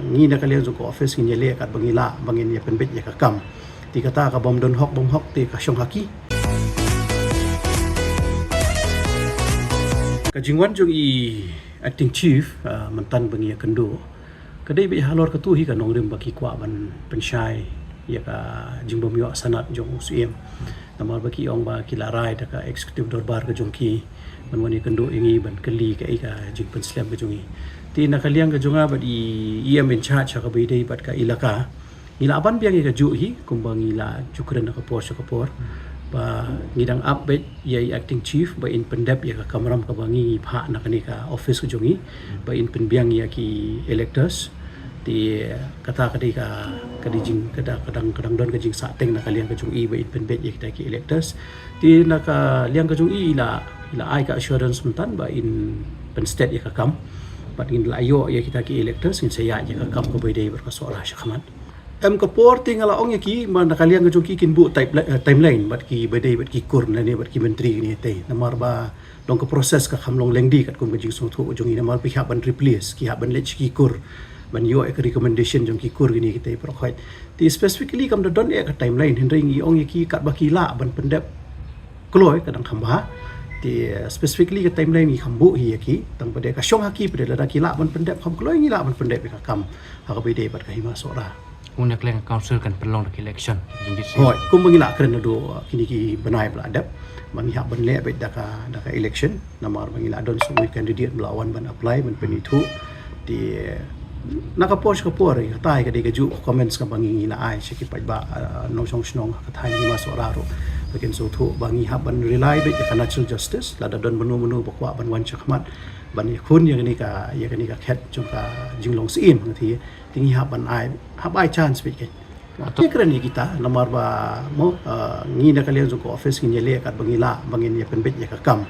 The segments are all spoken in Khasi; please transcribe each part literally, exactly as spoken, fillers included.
Ngi na ka liang jong ka office ngin ïaleh katba ngi lah ba ngin ïa pynbeit ïa ka kam. Te kata ka bym don hok bym hok te ka shong ha ki. Ka jingwan jong i acting chief, ah, mynta ba ngi ïakynduh, ka dei beit halor katu hi ka nongrim ba ki kwah ban pynshai ïa ka jingbymïoh sanad jong u Syiem. Namar ba ki ong ba ki la rai da ka executive dorbar ka jong ki ban wan ïakynduh ïa ngi ban kylli kaei ka jingpynslem ka jong ngi. Te na ka liang ka jong nga bad i EM in charge ha kaba ïadei bad ka elaka, ngi la ban biang ïa kajuh hi kumba ngi la ju kren na ka por sha ka por ba ngi dang ap beit ïa i acting chief ba in pyndep ïa ka kamram kaba ngi ngi phah na kane ka office ka jong ngi, ba in pynbiang ïa ki electors. Te kata ka dei ka, ka dei jing, ka dang, ka dang, ka dang don ka jingsahteng na ka liang ka jong i ba in pynbeit ïa kita ki electors. Te na ka liang ka jong i, i la, i la ai ka assurance mynta ba in pynsted ïa ka kam. Bad ngin la ïoh ïa kita ki electors, ngin sa ïaid ïa ka kam kaba ïadei bad ka Sohra shakhmat. Em, ka por te nga la ong ïa ki, ba na ka liang ka jong ki kin buh time-, eh, timeline bad ki ba ïadei bad ki kur lane bad ki myntri kine te. Namar ba long ka process ka kham long lengdi katkum ka jingsngewthuh jong ngi, namar ba ki hap ban replace, ki hap ban leit sha ki kur ban ïoh ïa ka recommendation jong ki kur kine kita baroh khoit. Te specifically kam da don ïa ka timeline, hynrei ngi ong ïa ki katba ki lah ban pyndep kloi ka dang kham bha. Te specifically ka timeline ngi kham buh hi ïa ki, tang pat de ka shong ha ki pat de, lada ki lah ban pyndep kham kloi ngi lah ban pyndep ïa ka kam ha kaba ïadei bad ka Hima Sohra. Kumne ka liang ka council kan pynlong da ka election. Hooid, kumba ngi la kren naduh kine ki bnai ba la dep, ba ngi hap ban leh beit da ka, da ka election, namar ba ngi la don shuh candidate ba la wan ban apply ban pynithuh. Te na ka por sha ka por, kata ka dei kajuh ka comments kaba ngi, ngi la ai sha ki paidbah, ah, nongshong shnong ha ka thaiñ Hima Sohra ruh, ba kin sngewthuh ba ngi hap ban rely beit ïa ka natural justice, lada don mano mano ba kwah ban wan shakhmat ban ïakhun ïa kane ka, ïa kane ka khet jong ka jinglong Syiem, ngi te, te ngi hap ban ai, hap ai chance beit keiñ. Ngi kren ïa kita, namar ba mo, ah, ngi na ka liang jong ka office ngin ïaleh katba ngi lah ba ngin ïa pynbeit ïa ka kam.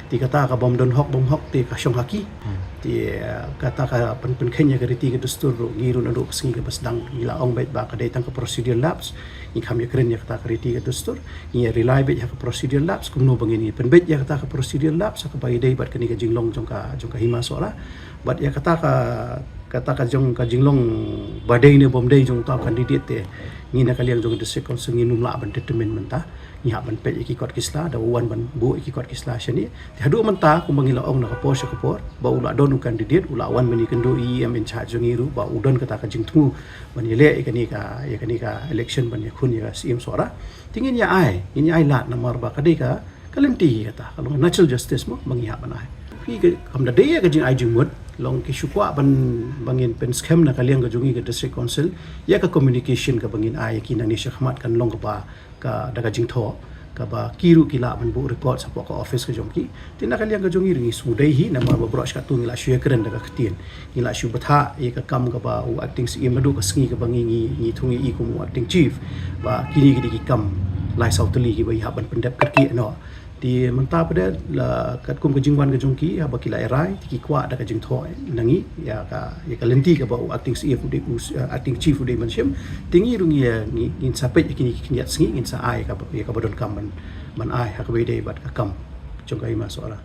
Te kata ka bym don hok bym hok te ka shong ha ki. Te, ah, kata ka pyn, pynkheiñ ïa ka riti ka dustur ruh, ngi ruh naduh ka sngi kaba sdang ngi la ong beit ba ka dei tang ka procedural lapse. Ngi kham ïakren ïa kata ka riti ka dustur, ngi ïa rely beit ïa ka procedural lapse, kumno ba ngin ïa pynbeit ïa kata ka procedural lapse ha kaba ïadei bad kane ka jinglong jong ka, jong ka Hima Sohra. Bad ïa kata ka, kata ka jong ka jinglong ba dei ne bym dei jong uta u candidate te, ngi na ka liang jong ka District Council ngim lah ban determine mynta. Ngi hap ban peit ïa ki kot ki sla, da u wan ban buh ïa ki kot ki sla shane. Te haduh mynta kumba ngi la ong na ka por sha ka por, ba u la don u candidate, u la wan ban ïakynduh ïa i EM in charge jong ngi ruh, ba u don kata ka jingthmu ban ïaleh ïa kane ka, ïa kane ka election ban ïakhun ïa ka Syiem Sohra. Te ngin ïa ai, ngin ïa ai lad namar ba ka dei ka, ka lynti kata, ka long natural justice mo, ba ngi hap ban ai. Phi ka, kam da dei ka jingai jingmut, long ki shu kwah ban, ba ngin pynskhem na ka liang ka jong ngi ka District Council ïa ka communication kaba ngin ai ïa ki nangne shakhmat, kan long kaba ka, da ka jingthoh kaba ki ruh ki lah ban buh report shapoh ka office ka jong ki. Te na ka liang ka jong ngi ruh ngi sngewdei hi, namar ba baroh shi katto ngi la shu ïakren da ka ktien, ngi la shu bthah ïa ka kam kaba u acting Syiem naduh ka sngi kaba ngi, ngi, ngi thung ïa i kum u acting chief, ba kine ki dei ki kam lai saw tylli kiba i hap ban pyndep kyrkieh noh. Te mynta pat de la katkum ka jingwan ka jong ki, haba ki la rai, te ki kwah da ka jingthoh na ngi ïa ka, ïa ka lynti kaba u acting chief u dei, u, eh, acting chief u dei ban shim. Te ngi ruh ngi, ngi, ngin sa peit ïa kine ki khyndiat sngi, ngin sa ai kaba, ïa kaba donkam ban, ban ai ha kaba ïadei bad ka kam jong ka Hima Sohra.